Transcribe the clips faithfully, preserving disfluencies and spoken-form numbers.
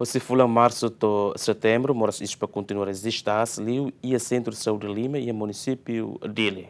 Husi fulan Marsu to'o Setembru, moras ispa kontinua rejista aas liu iha Sentru Saúde Lima iha Munisípiu Dili.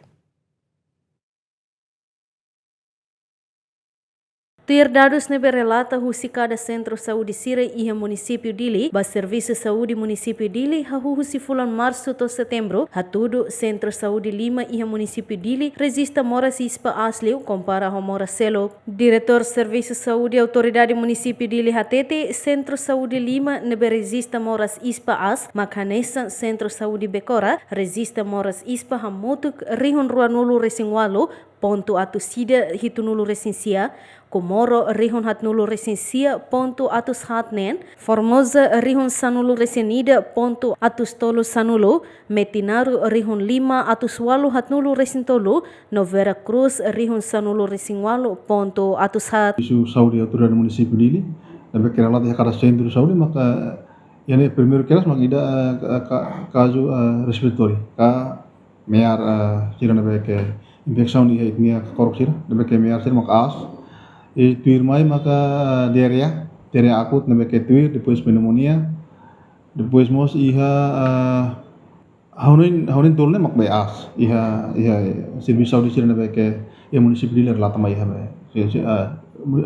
Tuir dadus ne'ebé relata husi kada sentru saúde sira iha Munisípiu Dili, ba Servisu Saúde Munisípiu Dili, hahú husi fulan Marsu to'o Setembru, hatudu Sentru Saúde Lima iha Munisípiu Dili rejista moras ispa aas liu kompara ho moras seluk. Diretór Servisu Saúde Autoridade Munisípiu Dili hatete, Sentru Saúde Lima ne'ebé rejista moras ispa aas mak hanesan Sentru Saúde Bekora, rejista moras ispa hamutuk rihun ruanulu resin ualu pontu atus ida hitunulu resin sia, Comoro rihun haatnulu resin sia pontu atus haat neen, Formosa rihun sanulu resin ida pontu atus tolu sanulu, Metinaro rihun lima atus ualu haatnulu resin tolu, no Vera Cruz rihun sanulu resin ualu pontu atus haat. Servisu Saúde Autoridade Munisípiu Dili, ne'ebé ke relata iha kada sentru saúde, maka iha ne'e primeiru kedas mak ida, eh, ka-, ka-, kazu, eh, respiratóriu, ka me'ar, eh, sira ne'ebé ke infesaun iha ita-nia kakorok sira, ne'ebé ke me'ar sira mak aas. I tuirmai maka, eh, diarreia, diarreia akut ne'ebé ke tuir, depois pneumonia, depois mós iha, eh, ha'u-nia, ha'u-nia tolu ne'e mak be aas iha, iha servisu saúde sira ne'ebé ke iha Munisípiu Dili relata mai iha be. Si, si, eh,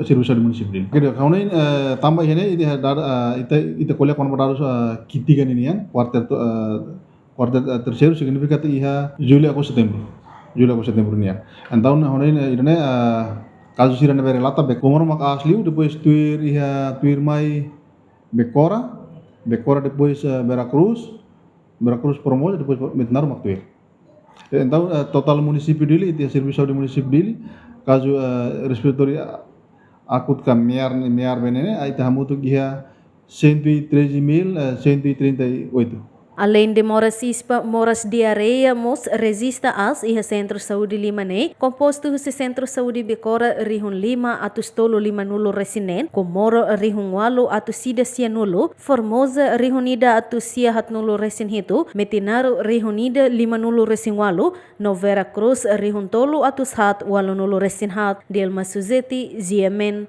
Servisu Saúde Munisípiu Dili. Oke, ha'u-nia, eh, tanba iha ne'e, ita dada, eh, ita, ita ko'alia kona-ba dadus, eh, Q tiga ninian, kuarter to-, eh, kuarter, eh, terseiru, signifika katak iha Jullu, Agostu, Setembru. Jullu, Agostu, Setembru nian. Entaun, ha'u-nia, eh, ida-ne'e, eh, kazu sira ne'ebé relata be Comoro mak aas liu, depois tuir iha, tuirmai Becora, Becora depois, eh, Vera Cruz, Vera Cruz Formosa, depois Metinaro mak tuir. Entaun, eh, totál Munisípiu Dili, iha Servisu Saúde Munisípiu Dili, kazu, eh, respiratóriu akut ka me'ar, me'ar be ne'e, ita hamutuk iha cento e treze mil, eh, cento e trinta e oito. Aleinde moras ispa, moras diarreia mós rejista aas iha Sentru Saúde Lima ne'e, kompostu husi Sentru Saúde Becora rihun lima atus tolu limanulu resin neen, Comoro rihun ualu atus ida sianulu, Formosa rihun ida atus sia haatnulu resin hitu, Metinaro rihun ida limanulu resin ualu, no Vera Cruz rihun tolu atus haat ualunulu resin haat. Dilma Suzeti, G M N,